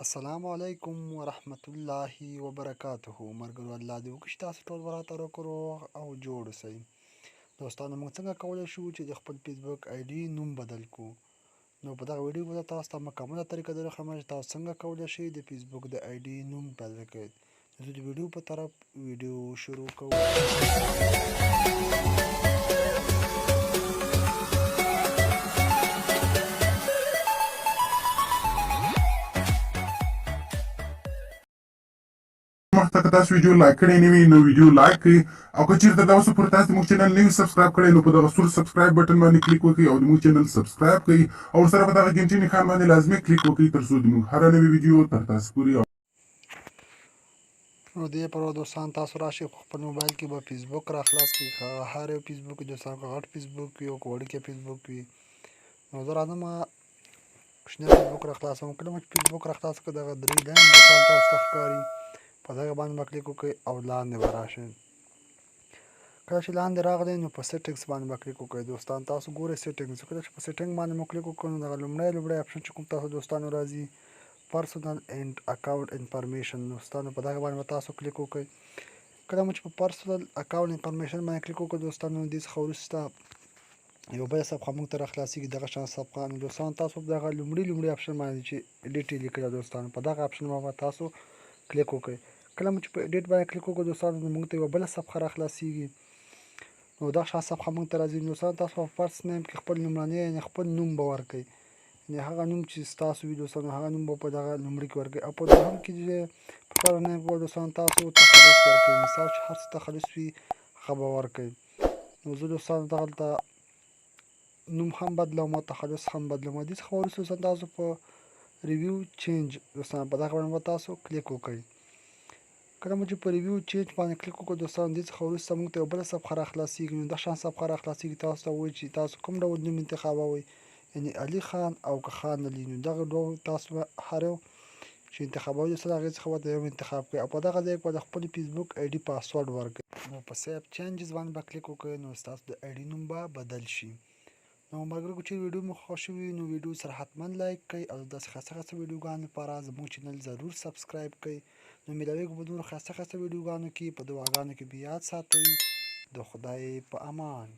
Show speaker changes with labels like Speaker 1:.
Speaker 1: السلام علیکم ورحمت الله وبرکاته. ملګرو، الله دې وکړي چې تاسو ټول راته روغ او جوړ اوسئ. دوستانو، موږ څنګه کولی شو چې د خپل فیسبوک آی ډي نوم بدل کړو؟ نو په دغه ویډیو کې به تاسو ته مکمله طریقه درښیم چې تاسو څنګه کولی شئ د فیسبوک د آی ډي نوم بدل کړئ. زه د ویډیو په طرف ویډیو شروع کوم.
Speaker 2: مخته که تاسو ویډیو لایک کړی نه وي، نو ویډیو لایک کړئ، او که چیرته دا اوسه پورې تاسو موږ چینل نه وي سبسکرایب کړی، نو په دغه سور سبسکرایب بټن باندې کلیک وکړئ او د موږ چینل سبسکرایب کړئ، او ورسره په دغه ګنټې نښان باندې لازمي کلیک وکړئ، تر څو د موږ هره نوې ویډیو تر تاسو پورې.
Speaker 1: نو دې پر دوستان، تاسو راشئ، خپل موبایل کې به فیسبوک را خلاص کړئ، هر یو فیسبوک دوستان، که غټ فیسبوک وي او که وړوکی فیسبوک وي. نو زه راځم، کوچنی فیسبوک را خلاصوم. کله مو چې فیسبوک را خلاص کړ، دغه درې لاین دوستان تاسو ته ښکاري، په دغه باندې به کلیک وکړئ او لاندې به راشئ. کله چې لاندې راغلی، نو په سیټینګز باندې به کلیک وکړئ. دوستان، تاسو ګورئ سیټینګز. کله چې په سیټینګ باندې مو کلیک وکړ، نو دغه لومړی لومړی اپشن چې کوم تاسو دوستانو راځي، پرسونل اینډ اکاونټ انفارمیشن، دوستانو، په دغه باندې به تاسو کلیک وکړئ. کله مو چې په پرسونل اکاونټ انفارمیشن باندې کلیک وکړ دوستانو، دې څخه وروسته یو بله صفحه موږ ته راخلاصېږي، دغه شان صفحه. نو دوستانو، تاسو په دغه لومړي لومړي اپشن باندې چې ایډیټ یې لیکلی دوستانو، په دغه اپشن باندې تاسو کلیک وکړئ. کله مو چې په ایډیټ باندې کلیک وکړو دوستانو، نو موږ ته یوه بله صفحه راخلاصېږي. نو دغه شان صفحه موږ ته راځي. دوستانو، تاسو په فرست نیم کې خپل لومړنی، یعنې خپل نوم به ورکړئ، یعنې هغه نوم چې ستاسو وي دوستانو، هغه نوم به په دغه لومړي کې ورکړئ، او په دوهم کې چې په سرنیم کې به دوستانو تاسو تخلص ورکړئ، ستاسو چې هر څه تخلص وي، هغه به ورکړئ. نو زه دوستانو دغلته نوم هم بدلوم او تخلص هم بدلوم. دې څخه وروسته دوستان تاسو په ریویو چینج دوستانو په دغه باندې به تاسو کلیک وکړئ. کله مو چې په ریویو چینج باندې کلیک وکړو دوستانو، دې څخه وروسته موږ ته یوه بله صفحه راخلاصېږي. نو دا شان صفحه راخلاصېږي، تاسو ته وایي چې تاسو کوم ډول نوم انتخابوئ، یعنې علي خان او که خان علي. نو دغه دوه تاسو هر یو چې انتخابوئ دوستانو، هغې څخه به یو انتخاب کړئ، او په دغه ځای کې به د خپل فیسبوک آی ډي پاسورډ ورکړئ. نو په سیف چینجز باندې به کلیک وکړئ، نو ستاسو د آی ډي نوم به بدل شي. نو ملګرو، که چیرې ویډیو مو خوښ شوي، نو ویډیو سره حتما لایک کړئ، او د داسې ښایسته ښایسته ویډیوګانو لپاره زموږ چینل ضرور سبسکرایب کړئ. نو میلاویږو په نورو ښایسته ښایسته ویډیوګانو کې. په دعاګانو کې بیا یاد ساتئ. د خدای په امان.